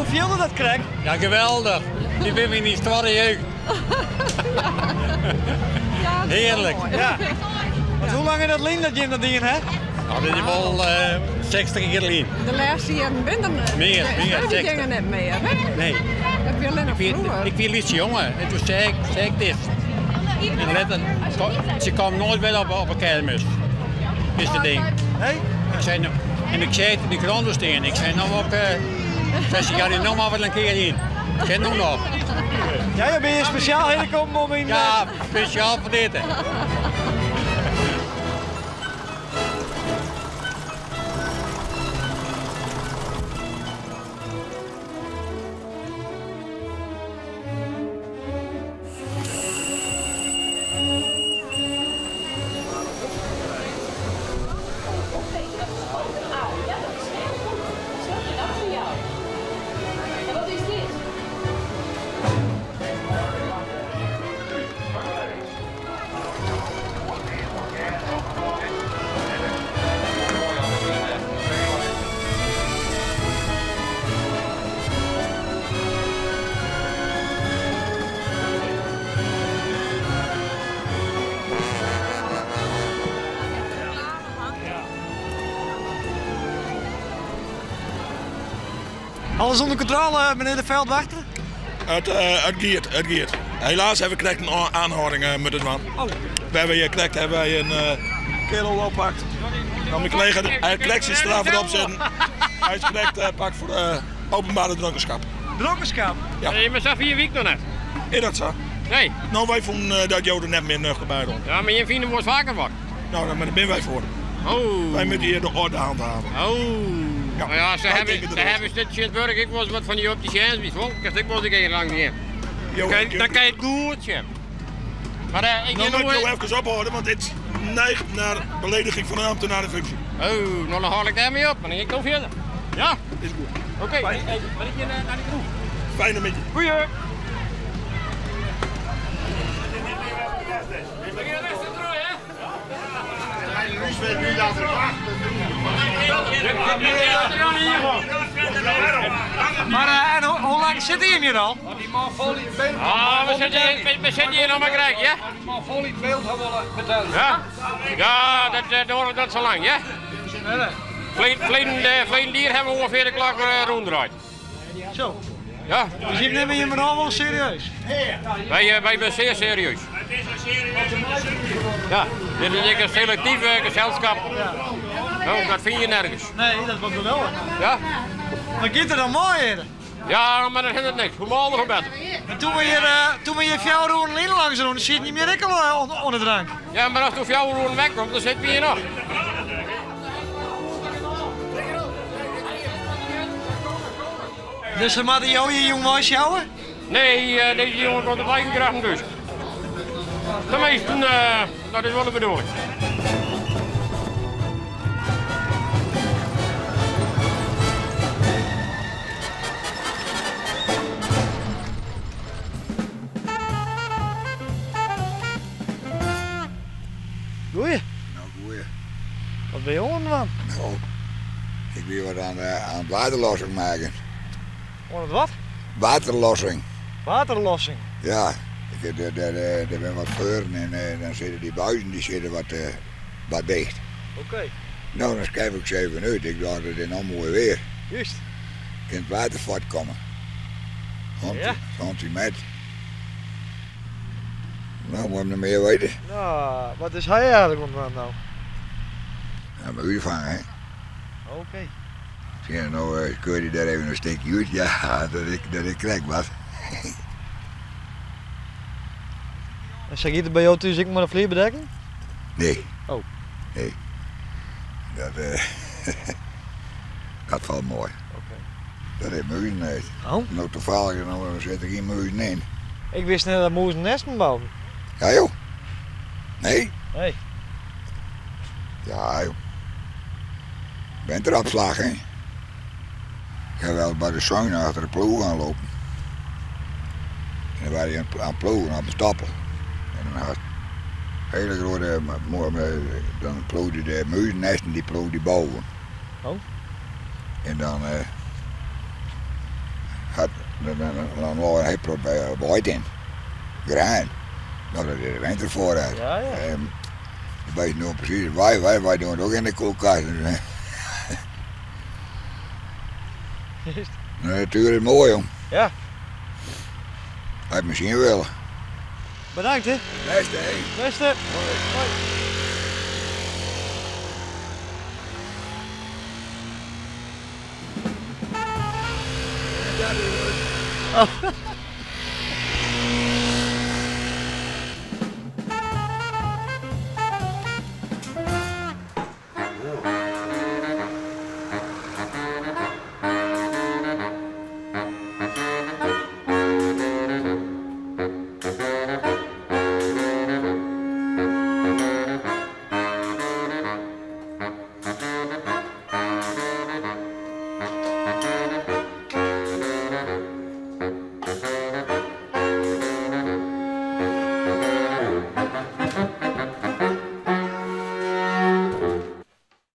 Hoe fielde dat krekt? Ja, geweldich. Ik bin yn myn twadde jeugd. Hearlik. Ja. Want hoe lang is dat lyn dat jim dat dien ha? No, dat is wol 60 jier lyn. De lêste jierren binne der Mear, mear, dy 60. dingen net mear. Hè? Nee. Dat wie allinnich froeger. Ik wie lytse jonge en toen seach ik dit. En letter, se kaam noait wer op 'e kermis, dizze ding. Nee? Ik sei, no, en ik seach it yn de krante stean. Ik sei, no ook, sei se, ja, no mar wer in kear yn. Ik sei, no noch. Ja, ja, binne je spesjaal hinne kommen om yn... Ja, spesjaal foar dit. Alles ûnder kontrôle, menear de veldwachter? It, eh, it giet, it giet. Helaas hawwe we krekt in oanhâlding eh, moeten dwaan. Oh. We hawwe hjir krekt hawwe wy in eh, kerel oppakt. Nou, myn kollega, hy hat krekt syn straf derop sitten. Hy is krekt eh, pakt foar eh, openbare dronkenschap. Dronkenschap? Ja. Nee, mar sa fier wie ik noch net. Is dat sa? Nee. No, wy fûnen eh, dat jo der net mear nuchter by rûn. Ja, mar jim fine wolris faker wat. No, daar binne wy foar. Oh. Wy moatte hjir de orde handhave. Oh. Ja, Nou ja, se wy hawwe, tinke se der oars. hawwe tsjintwurdich ek wolris wat fan dy opticiens, witst wol. Kinst ek wolris in lang gean. Jo- Dan jo- dan kin je it goed sjen. Mar eh, ik No gean moat no jo efkes ophâlde, want dit neigt nei belediging fan in ambtenarenfunctie. Oh, no dan hâld ik dêrmei op, dan gean ik no fierder. Ja? Is goed. Oké, Fijn. hey, mar ik gean nei de kroech. Fijne middei. Goeie. Mar eh, en hoe lang sit jim hjir al? Ah, we sitte hjir noch mar krekt, ja? Ja, ja dat eh, duorret net sa lang, ja? Ferleden jier hawwe we ûngefear de klok eh, rûndraaid. Zo. Ja, Dus jim nimme jim rol wol serieus? Wy binne sear serieus. Ja, dit is ek in selektyf eh, geselskap. No, dat fine je nergens. Nee, dat is wol geweldich. Ja? Mar giet der dan moai hjir? Ja, mar dat hinderet niks. Hoe mâler, hoe better. En toen we hjir, toen we hjir fjouwer oeren lyn langs rûnen, sieten jim hjir ek al oan de drank. Ja, mar as do fjouwer oeren wegkomst, dan sitte wy hjir noch. Dus se moatte jo hjir jûn weisjouwe? Nee, eh, dizze jonge komt op eigen krachten thús. Tenminsten, eh, dat is wol de bedoeling. Goeie. No, goeie. Wat binne jo oan it dwaan? No, ik wie wat oan, oan it waterlossing meitsjen. Oan it wat? Waterlossing. Waterlossing? Ja, ik, der, der, der binne wat feuren en eh, dan sitte dy buizen dy sitte wat, eh, wat dicht. Oké. No, dan skrijf ik se even út. Ik dacht, it is no moai weer. Juist. Kin it water fuortkomme. Ja. Antimet. No, moat noch mear witte. No, wat is hy eigentlik oan it dwaan no? Ja, muzen fange, hè. Oké. Sjen, no eh, skeur dy dêr even in stikje út. Ja, dat is krekt wat. En sa giet it by jo thús ek mei de flierbedekking? Nee. Oh. Nee. Dat, eh, dat falt moai. Oké. Dat is muzennêst. Oh. No tafallich, no sit der gjin muzen yn. Ik wist net dat mûzen nêsten bouden. Ja joh. Nee? Nee. Ja joh. Winteropslag hè. Ik ha wel by de Suin achter de ploech oanlopen. En dan wie hy oan it ploegen op de stoppel. En dan hast hiele grutte, dan ploegde de muzennesten, dy ploegde boven. Oh. En dan, eh, Hat dan dan lei in hiel protte weit yn. Graan. No dat is de winter foarút. Ja, ja. En de beesten doen precies wij, wij, wij doen het ook in de koelkast. De natuur is mooi, jong. Ja. Had misschien willen. Bedankt, hè. Beste, hè. Beste. Hoi. Oh.